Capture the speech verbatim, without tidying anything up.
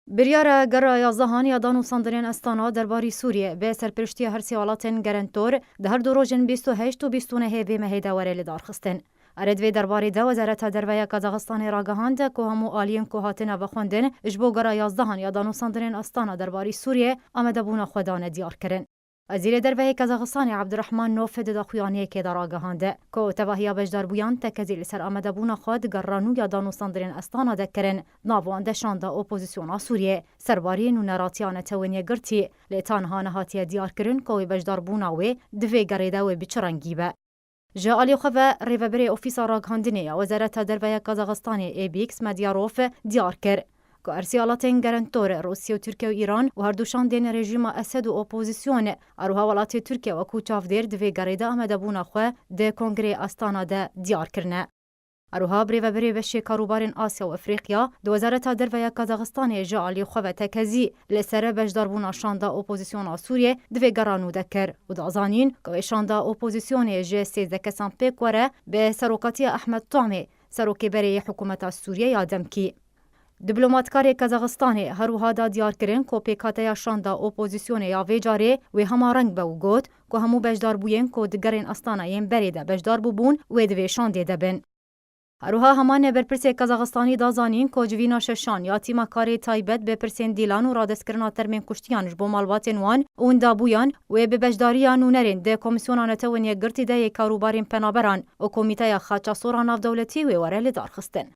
Biryara gera yazdehan ya danûsandinên Astana derbarî Sûriyê bi serpiriştiya her sê welatên gerentor di her du rojên bîst û heşt û bîst û nehê vê mehê de were lidarxistin. Ere di vê derbarê de Wezareta Derve ya Kazaxistanê ragihand ku hemû aliyên ku hatine vexwendin ji bo gera yazdehan ya danûsandinên Astana derbarî Sûriyê amadebûna xwe dane diyarkirin. Wezîrê Derve yê Kazaxistanê Abdurrahman Nof di daxuyaniyekê de ragihand ku tevahiya beşdarbûyan tekezî li ser amadebûna xwe di gerra nû ya danûsandinên Astana de kirin, di nav wan de şanda opozisyona Sûriyê, serbariyê nûneratiya Netewên Yekgirtî, lê ta niha nehatiye diyarkirin ku wê beşdarbûna wê di vê gerê de wê bi çi rengî be. Ji alî xwe ve rêvebirê Ofîsa Ragihandinê ya Wezareta Derve ya Kazaxistanê Êbîks Medyarof diyar kir ku her sê welatên gerentor, Rûsya û Tirkiye û Îran û her du şandên rejîma Esed û opozîsyon, her wiha welatê Tirkiye wekû çavdêr di vê gerê de amadebûna xwe di Kongreyê Astana de diyar kirine. Her wiha birêvebirê beşê karûbarên Asya û Efrîqya di Wezareta Derve ya Kazaxistanê ji alî xwe ve tekezî li ser beşdarbûna şanda opozîsyona Sûriyê di vê gera nû de kir û da zanîn ku wê şanda opozîsyonê ji sêzdeh kesan pêk were bi serokatiya Ehmed Tamê, serokê berê yê hikûmeta Sûriyê ya demkî. Diplomatkarê Kazaxistanê her wiha da diyarkirin ku pêkhateya şanda opozîsyonê ya vê carê wê hema reng be û got ku hemû beşdarbûyên ku di gerên Astana yên berê de beşdar bûbûn wê di vê şandê de bin. Her wiha heman berpirsê Kazaxistanî da zanîn ku civîna şeşan ya tîma karê taybet bi pirsên dîlan û radestkirina termên kuştiyan ji bo malbatên wan û windabûyan wê bi beşdariya nûnerên di Komîsyona Netewên Yekgirtî de yê karûbarên penaberan û Komîteya Xaça Sor a Navdewletî wê were lidarxistin.